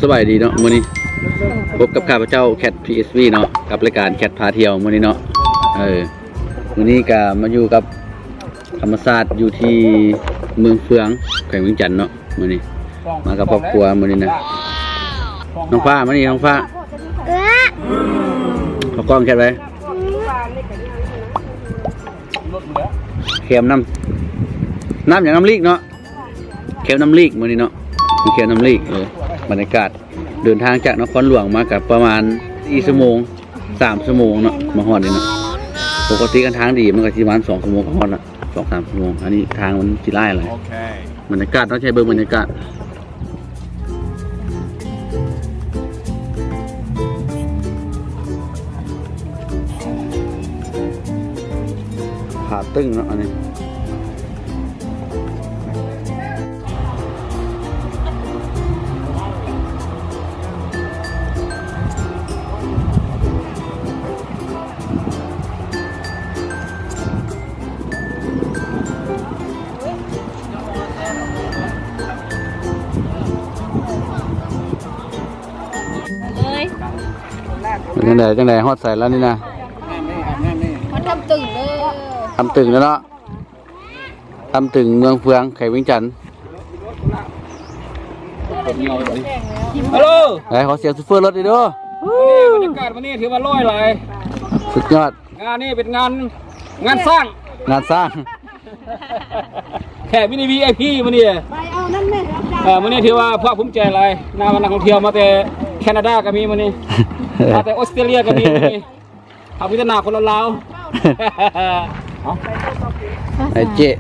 ສະບາຍດີເນາະ ມື້ນີ້ພົບກັບຂ້າພະເຈົ້າ ແຄັດ ພີເອັສວີ ເນາະ ກັບລາຍການ ແຄັດ ພາທ່ຽວ ມື້ນີ້ເນາະ. ເອີ ມື້ນີ້ກະມາຢູ່ກັບທຳມະຊາດ ຢູ່ທີ່ເມືອງເຟືອງ ແຂວງວຽງຈັນເນາະ. ມື້ນີ້ມາກັບຄອບຄົວ ມື້ນີ້ນະ ນ້ອງຟ້າ ມານີ້ ນ້ອງຟ້າ ເອີ ເອົາກ້ອງ ແຄັດ ໄວ້ ແຄມນ້ຳ ນ້ຳຫຍັງ ນ້ຳລີກເນາະ. ແຄມນ້ຳລີກ ມື້ນີ້ເນາະ ມາແຄມນ້ຳລີກ. ເອີ ບັນຍາກາດເດີນທາງຈາກນະຄອນຫຼວງມາກະປະມານສີ່ຊົ່ວໂມງ ສາມຊົ່ວໂມງເນາະ ມາຮອດນີ້ເນາະ. ປົກກະຕິຄັນທາງດີມັນກະຊິປະມານສອງຊົ່ວໂມງກະຮອດລະ ສອງສາມຊົ່ວໂມງ. ອັນນີ້ທາງມັນຊິຫຼາຍຫຼາຍ. ໂອເຄ ບັນຍາກາດເນາະ ໃຫ້ເບິ່ງບັນຍາກາດ. ຜາຕຶ້ງເນາະ ອັນນີ້. ເລີຍ ເປັນຈັ່ງໃດ ຈັ່ງໃດ ຮອດໃສແລ້ວນີ້ນະ? ຮອດຖ້ຳຕຶ້ງເດີ ຖ້ຳຕຶ້ງແລ້ວເນາະ. ຖ້ຳຕຶ້ງ ເມືອງເຟືອງ ແຂວງວຽງຈັນ. ຮັລໂຫຼ ໄດ້ຂໍສຽງໂຊເຟີລົດອີກເດີ. ມື້ນີ້ບັນຍາກາດມື້ນີ້ຖືວ່າຮ້ອຍຫຼາຍ ສຸດຍອດ. ງານນີ້ເປັນງານ ງານສ້າງ ງານສ້າງ ແຂກມີ ວີໄອພີ ມື້ນີ້ ໄປເອົານັ້ນແມ່ນ ເອີ ມື້ນີ້ຖືວ່າພາກພູມໃຈຫຼາຍນະ ນັກທ່ອງທ່ຽວມາແຕ່ແຄນາດາກະມີມື້ນີ້ ມາແຕ່ອົດສະຕຣາເລຍກະມີມື້ນີ້. ເອົາພິຈາລະນາຄົນລາວໆ ເອົາ ໃຫ້ເຈ້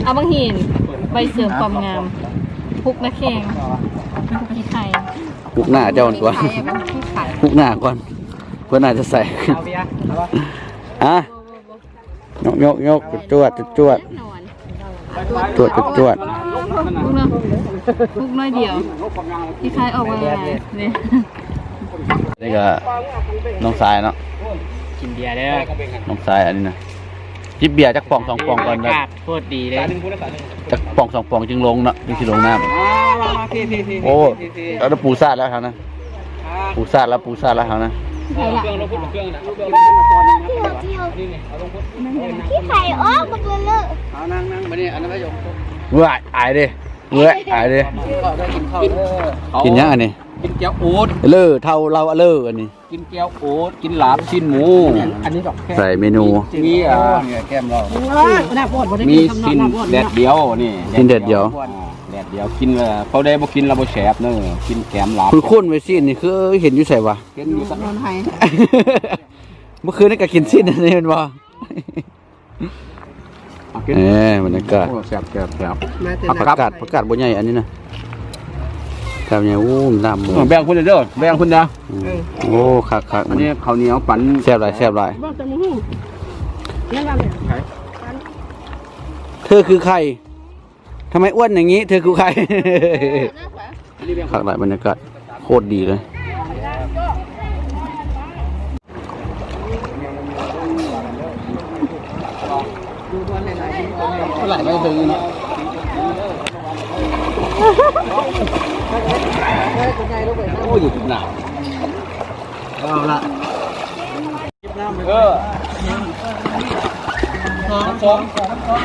ເອົາບັກຫີນໄປເສີມຄວາມງາມ ປຸກໜ້າແຂ້ງ ມັນກໍມີໄຂ່ ປຸກໜ້າເຈົ້າກ່ອນ ປຸກໜ້າກ່ອນ ເພື່ອໜ້າຈະໃສ ອາ ຍົກໆໆ ຈວດໆ ຈວດໆ. ຈວດ ຈວດ ຈວດ ປຸກເນາະ ປຸກໜ້ອຍດຽວ ທີ່ຄາຍອອກມານີ້. ນີ້ກະນ້ອງຊາຍເນາະ ກິນເບຍເດີ ນ້ອງຊາຍ. ອັນນີ້ນະ ຈິບເບຍຈັກປ່ອງສອງປ່ອງກ່ອນນະ ໂຄດດີເລີຍ ຈັກປ່ອງສອງປ່ອງຈຶ່ງລົງເນາະ ຈຶ່ງຊິລົງນ້ຳ. ໂອ້ ເອົາ ປູສາດແລ້ວຫັ້ນນະ ປູສາດແລ້ວ ປູສາດແລ້ວຫັ້ນນະ. ຂີ້ໄຂ່ອອກບັກເລີໆ. ເອົາ ນັ່ງໆ ບາດນີ້ ອັນນັ້ນໄປຢອງ. ເວີ້ຍ ອາຍເດ້ ເວີ້ຍ ອາຍເດ້. ກິນຫຍັງອັນນີ້? ກິນແຈ່ວໂອດ ເລີເທົ່າລາວເລີ. ອັນນີ້ກິນແຈ່ວໂອດ ກິນລາບຊີ້ນໝູ. ອັນນີ້ດອກ ໃສ່ເມນູ ມີ ອ່າ ແກ້ມເຫຼົ້າ ມີຊີ້ນແດດດຽວນີ້ ຊີ້ນແດດດຽວ ອ່າ ແດດດຽວ. ກິນແລ້ວ ເຂົາໄດ້ບໍ່ກິນແລ້ວບໍ່ແຊບເນີ ກິນແກ້ມລາບ. ຄຸ້ນໆ ໄວ້ຊີ້ນນີ້ ຄືເຫັນຢູ່ໃສວະ? ເຫັນຢູ່ ນອນໄຫ້ ເມື່ອຄືນນີ້ກະກິນຊີ້ນອັນນີ້ແມ່ນບໍ່? ເອົາກິນ ເອີ ບັນຍາກາດ ໂອ້ ແຊບໆໆ. ມາແຕ່ ຜັກກາດ ຜັກກາດບໍ່ໃຫຍ່ອັນນີ້ນະ ແຊບໃຫຍ່. ໂອ້ ນ້ຳໝູ ເອີ ແບ່ງເພິ່ນເດີ ແບ່ງເພິ່ນເດີ. ອືມ ເອີ ໂອ້ ຄັກໆ. ອັນນີ້ເຂົ້າໜຽວປັ່ນ ແຊບຫຼາຍ ແຊບຫຼາຍ. ເທີຄືໃຄ? ທຳໄມອ້ວນຢ່າງນີ້? ເທີຄືໃຄ? ຄັກຫຼາຍ ບັນຍາກາດໂຄດດີເລີຍ. ຫຼາຍໄປເຖິງເນາະ. ໂອ້ຍ ໜາວ. ເອົາລະ. ເອີ ສອງ ສອງ ສອງ ສອງ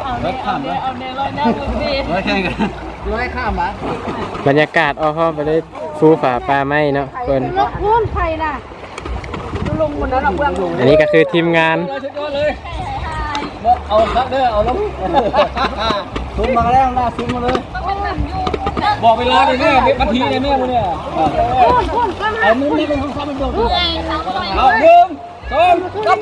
ເອົາແນ່ ເອົາແນ່ ເອົາແນ່ ຮ້ອຍແນ່ ຮ້ອຍແຂ່ງກັນ ຮ້ອຍຂ້າມຫວາ. ບັນຍາກາດອ້ອມຮອບໄປເລີຍ ພູຜາປ່າໄມ້ເນາະ ເພິ່ນ ລົດໂພນໄຟນະ. ອັນນີ້ກະຄືທີມງານ ເອົາຄັກເດີ ເອົາລົງ ຊຸມມາແລ້ວນະ ຊຸມມາເລີຍ. ບອກເວລາໄດ້ແນ່ ເວລາໄດ້ແນ່ມື້ນີ້. ເອົາມືນີ້ເປັນຄົນເອົາ ໜຶ່ງ ສອງ ສາມ.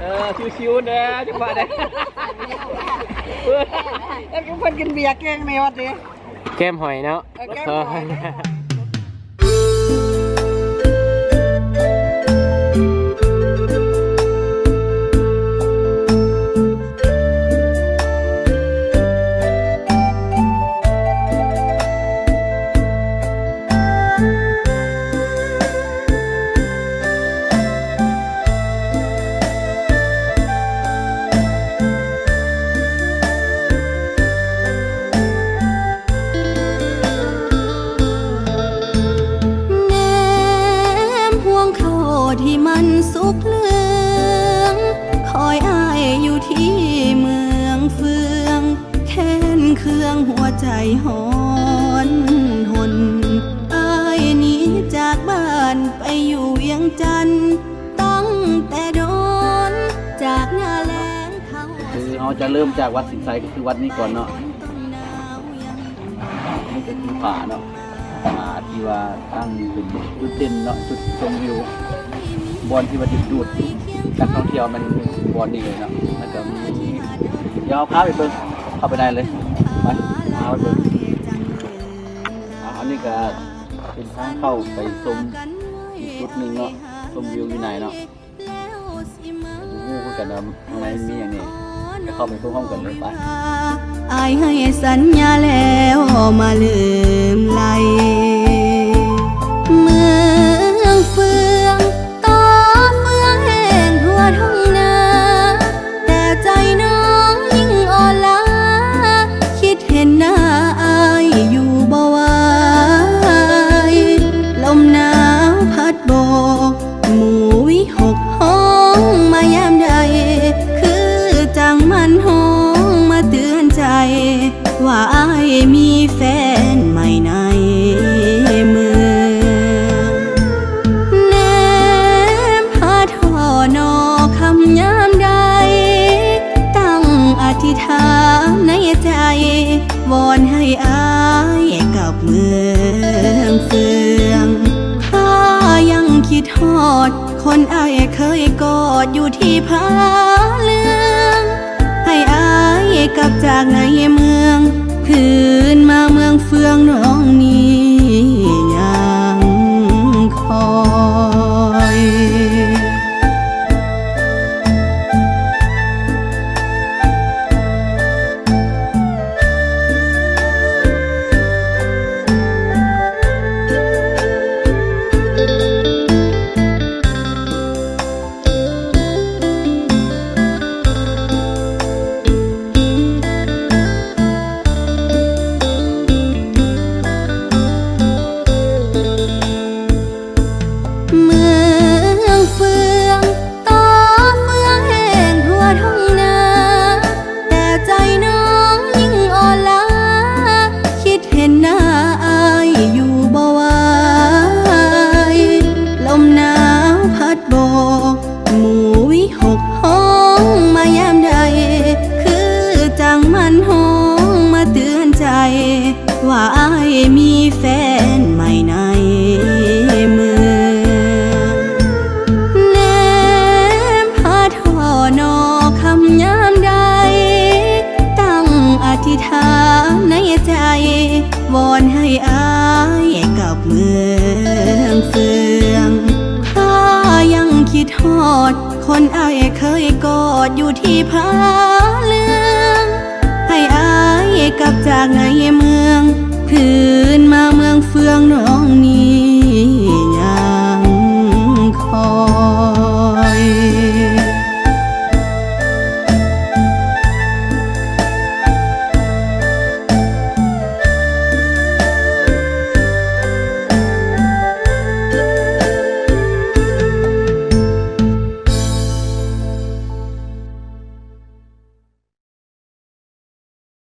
ເອີ ຊິວໆ ເດີ ຈັງຫວະໃດ. ເອີ ເພິ່ນກິນເບຍແກ້ມແມ່ວັດເດ ແກ້ມຫອຍເນາະ. ເອີ ແກ້ມຫອຍ. ມັນສຸກເຫຼືອງ ຄອຍອ້າຍຢູ່ທີ່ເມືອງເຟືອງ ແຄ້ນເຄືອງຫົວໃຈຮ້ອນຫົນ ອ້າຍໜີຈາກບ້ານໄປຢູ່ວຽງຈັນ ຕັ້ງແຕ່ດົນ ຈາກໜ້າແລ້ງເຂົ້າ ຄືເຮົາຈະເລີ່ມຈາກວັດສິນໄຊ ກໍຄືວັດນີ້ກ່ອນເນາະ. ນີ້ກໍຄືຜາເນາະ ຜາທີ່ວ່າຕັ້ງເປັນຈຸດເດັ່ນເນາະ ຈຸດຊົມວິວ ບ່ອນທີ່ວ່າດຶງດູດນັກທ່ອງທ່ຽວແມ່ນບ່ອນນີ້ເລີຍເນາະ. ແລ້ວກໍມີ ດຽວເຮົາພາໄປເບິ່ງ ເຂົ້າໄປໃນເລີຍ ໄປ ພາໄປເບິ່ງ. ອ່າ ອັນນີ້ກໍເປັນທາງເຂົ້າໄປຊົມອີກຈຸດໜຶ່ງເນາະ ຊົມວິວຢູ່ໃນເນາະ. ບໍ່ຮູ້ຄືກັນວ່າຂ້າງໃນມີຫຍັງແດ່ ກໍເຂົ້າໄປເບິ່ງພ້ອມກັນເລີຍ ໄປ. ອ້າຍໃຫ້ສັນຍາແລ້ວມາເລີ່ມໄລ່ ເມືອງເຟືອງ ຕໍ່ເຟືອງແຫ້ງທົ່ວທົ່ງນາ ແຕ່ໃຈນ້ອງຍິ່ງອ່ອນລ້າ ຄິດເຫັນໜ້າອ້າຍຢູ່ບໍ່ໄຫວ ລົມໜາວພັດໂບກ ໝູ່ວິຫົກຮ້ອງມາຍາມໃດ ຄືຈັ່ງມັນຮ້ອງມາເຕືອນໃຈ ວ່າອ້າຍມີແຟນໃໝ່ໃນເມືອງ. ແນມພາທໍ່ໜໍ່ຄຳຍາມໃດ ຕັ້ງອະທິຖານໃນໃຈ ວອນໃຫ້ອ້າຍກັບເມືອງເຟືອງ ຂ້າຍັງຄິດຮອດ ຄົນອ້າຍເຄີຍກອດຢູ່ທີ່ຜາເຫຼືອງ ໃຫ້ອ້າຍກັບຈາກໃນເມືອງ ຄືນມາເມືອງເຟືອງ ນ້ອງນີ້ຍັງຄອຍ. ເມືອງເຟືອງ ຕໍ່ເຟືອງແຫ້ງທົ່ວທົ່ງນາ ແຕ່ໃຈນ້ອງຍິ່ງອ່ອນລ້າ ຄິດເຫັນໜ້າອ້າຍຢູ່ບໍ່ໄຫວ ລົມໜາວພັດໂບກ ໝູ່ວິຫົກຮ້ອງມາຍາມໃດ ຄືຈັ່ງມັນຮ້ອງມາເຕືອນໃຈ ວ່າອ້າຍມີແຟນໃໝ່ໃນເມືອງ. ແນມພາທໍ່ໜໍ່ຄຳຍາມໃດ ຕັ້ງອະທິຖານໃນໃຈ ວອນໃຫ້ອ້າຍກັບເມືອງເຟືອງ ຂ້າຍັງຄິດຮອດ ຄົນອ້າຍເຄີຍກອດຢູ່ທີ່ຜາເຫຼືອງ ໃຫ້ອ້າຍກັບຈາກໃນເມືອງ ຄືນມາເມືອງເຟືອງ ນ້ອງ